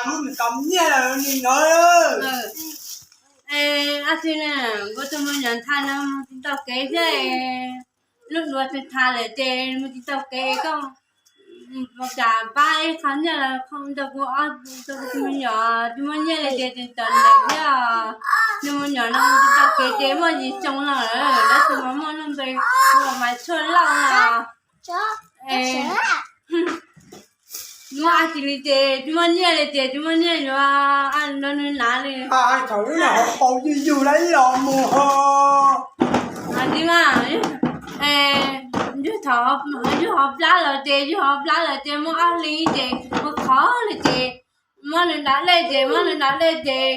Lub nws kom nyiaj li no. Ab tsi na, kuv tus me nyuam ntxhais no mus tsis tau kev thiab, lub duav tsis thas lawm ces mus tsis tau kev, koj puas kam pab ib qho nyiaj los rau kuv, rau kuv tus me nyuam tsis muaj nyiaj li ces tsis tau ntev thiab. Nws me nyuam no mus tsis tau kev ces muaj yim xyoo no lawm, tab sis mas muaj lub npe hu ua Maiv Tshuaj Lauj no. Muaj ab tsi li ces tsis muaj nyiaj li ces tsis muaj nyiaj yuav nrog nws hnav li. Thaum ub no ho paus yug yug lawm los mus ho. Tsis mas, yug thaum yug hauv plab los ces, yug hauv plab los ces muaj ob hli ces ua qhov li ces muab nws da dej ces, muab nws da dej ces,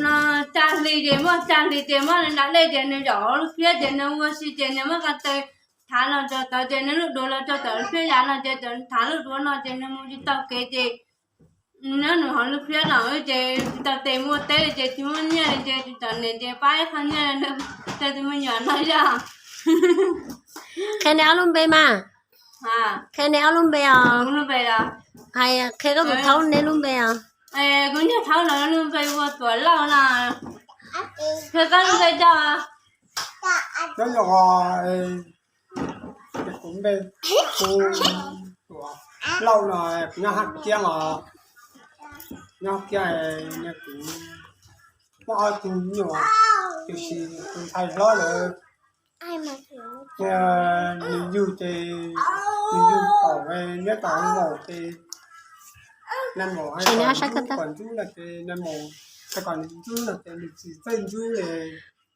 no, xya hli ces muaj xya hli ces muab nws da dej ces nws zaum lub phiab ces nws ua si ces nws muab ko taw thav los rau tod ces nws lub duav los rau tom lub phiab yav no ces thav lub duav no ces nws mus tsis tau kev ces nyob nws hauv lub phiab no ces tsis tau tes mus ua teb li ces tsis muaj nyiaj li ces tsis tau niam ces pab ib qho nyiaj rau tus me nyuam no yog. Qhia nws ob lub npe mas. Qhia nws ob lub npe os. Hais qhia koj tus thaub neb lub npe os. Kuv niag thaub no lub npe hu ua Tuam Lauj no. Qhia koj lub npe tso. Nyob zoo, kuv npe hu Tuam Lauj no, kuv nyob Hab Kiab os. Nyob Hab Kiab, kuv muaj ob tug me nyuam, tiam sis tus ntxhais hlob lawm nws yug ces nws yug pom nyob tom maum ces nais maum hais kom ntxub no ces nais maum hais kom nws ntxub no ces nws tsis txawj ntxub li,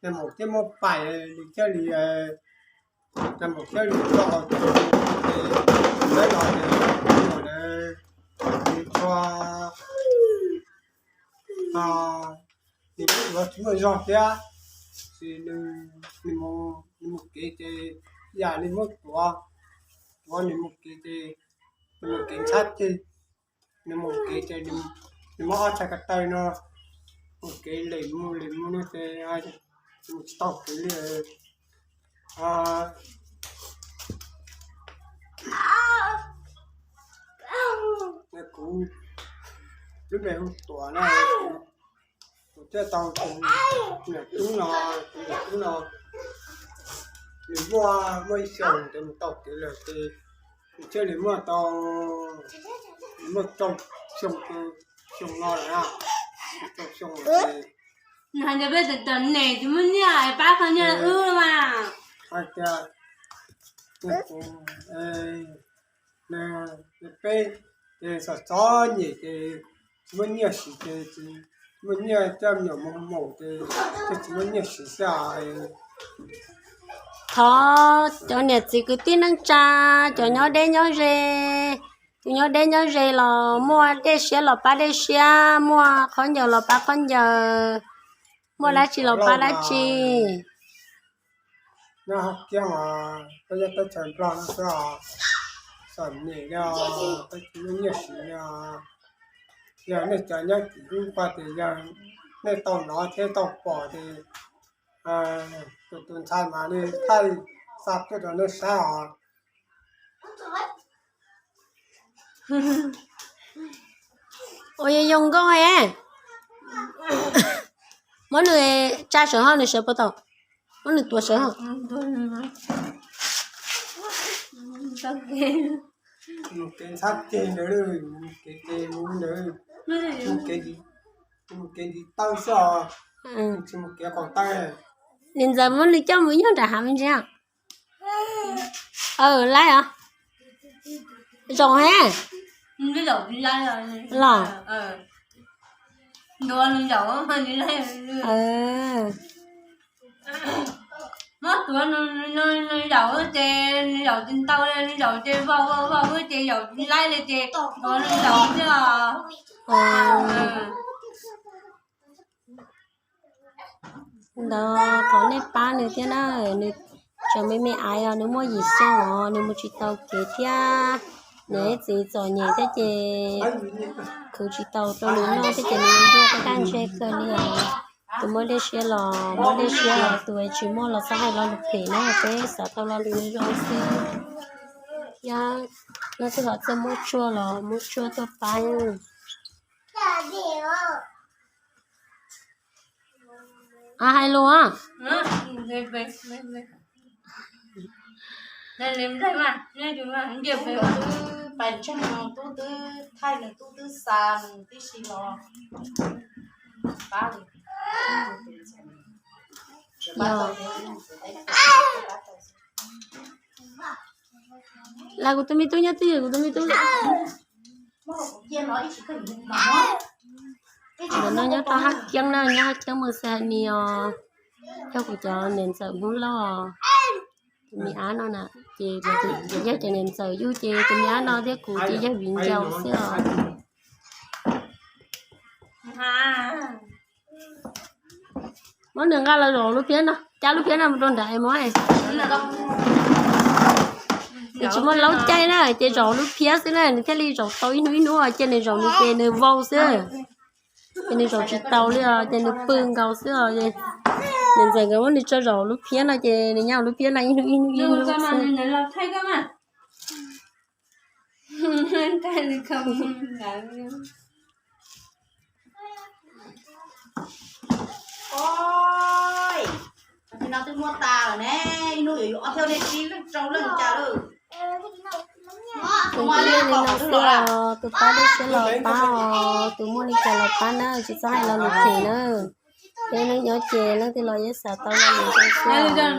nais maum thiaj muab pais, nws thiaj li, nais maum thiaj li tso, ces lawv los ces nais maum ntawd nws tsuas, nws lub duav tsis muaj zog thiab, ces nws mus kev ces yam li muab tuav, tuav nws mus kev ces nws mus kev ntxhab ceg, nws mus kev ces nws muab ob txhais ko taw no mus kev lem mus lem mus no ces mus tsis tau kev li. Kuv lub npe hu Tuam no, kuv thiaj tau tus niam tub no, tus niam tub no nws muaj, muaj ib xyoos ces mus tau kev lawm ces nws thiaj li muaj tau, muaj rau xyoo, xyoo no lawm, rau xyoo lawm ces nws hais tias peb tseem tseem nem tsis muaj nyiaj pab qhov nyiaj wb mas. Hais tias peb ces txom txom nyem ces tsis muaj nyiaj siv ces tsis muaj nyiaj coj me nyuam mus maum ces thiaj tsis muaj nyiaj siv xwb. Thov cov niam txiv kwv tij neej tsa, cov nyob deb nyob ze, tus nyob deb nyob ze los muaj dej siab los pab dej siab, muaj khaub ncaws los pab khaub ncaws, muaj dab tsi los pab dab tsi. Nyob Hab Kiab mas peb nyob teb chaws Nplog no xwb os, txom nyem li os, peb tsis muaj nyiaj siv li os. Yog nej cov nyob tim ub quaj ces yog nej tau hnov thiab tau pom ces tus tus ntxhais mas li thaij xa tuaj rau nej saib os. Ua yog yoo nkauj es, muab nws tsa sawv hauj, nws sawv puas tau, muab nws tuav sawv hauj. Mus kev ntxhab ceg ntawd, mus kev ces mus ntawd, mus kev ntiv taw xwb os, tsis mus kev qaum taw. Niam ntxawm muab nws coj mus nyob nram hav me ntsis. Laib os. Zaum he los. Muab tuav nws zaum ces nws zaum tsis ntau li, nws zaum ces vau vau vau ces zaum tsis laib li ces tuav nws zaum xwb os. Ntawd thov nej pab nws thiab na, nws tseem me me aiv os, nws muaj yim xyoo os, nws mus tsis tau kev thiab, niam txiv txom nyem thiab ces khwv tsis tau rau nws noj thiab ces nws yuav ntuag koj daj ntseg kawg li os. Tus muaj dej siab los muaj dej siab os, tus tsis muaj los txhob hais lo lus phem na, peb xav tau lo lus zoo xwb. Yog no twb ho txawj muab tshuaj los muab tshuaj tuaj pab. Hais lus. Tub twb pais ntseeg nws, tub twb thaij nws, tub twb xa nws tib si los pab li. Yog, kuv tus me tub nyob twg, kuv tus me tub. Ntawm no nyob rau Hab Kiab na, nyob Hab Kiab mus xas ni os. Yog kuv cov niam ntxawm Hmoob Lauj, tus me ab no na, ces yog cov niam ntxawm yug ces tus me ab no thiab kuv ces yog viv ncaus xwb os. Muab nws nqa los zaum lub phiab no, cab lub phiab no mus rau nrad es muab. Nws tsis muaj laub caij na, ces zaum lub phiab xwb na, nws thiaj li zaum tau ib hnub ib hnub, cia nws zaum nws ces nws vau xwb. Ces nws zaum tsis taus li os, ces nws pw nkaus xwb os. Niam ntxawm nkawd muab nws tso zaum lub phiab no ces nws nyob lub phiab no ib hnub ib hnub ib hnub xwb. Tus no twb muab tas lawm ne, ib hnub yuav yuav ob thiab nej tsib leej rau leej cas lawm. Tus twb yog li no xwb os, tus pab dej siab los pab os, tus muaj li cas los pab na, tsis txhob hais lo lus phem na. Peb neeg nyob ces leej twg los yeej xav tau lo lus zoo xwb os.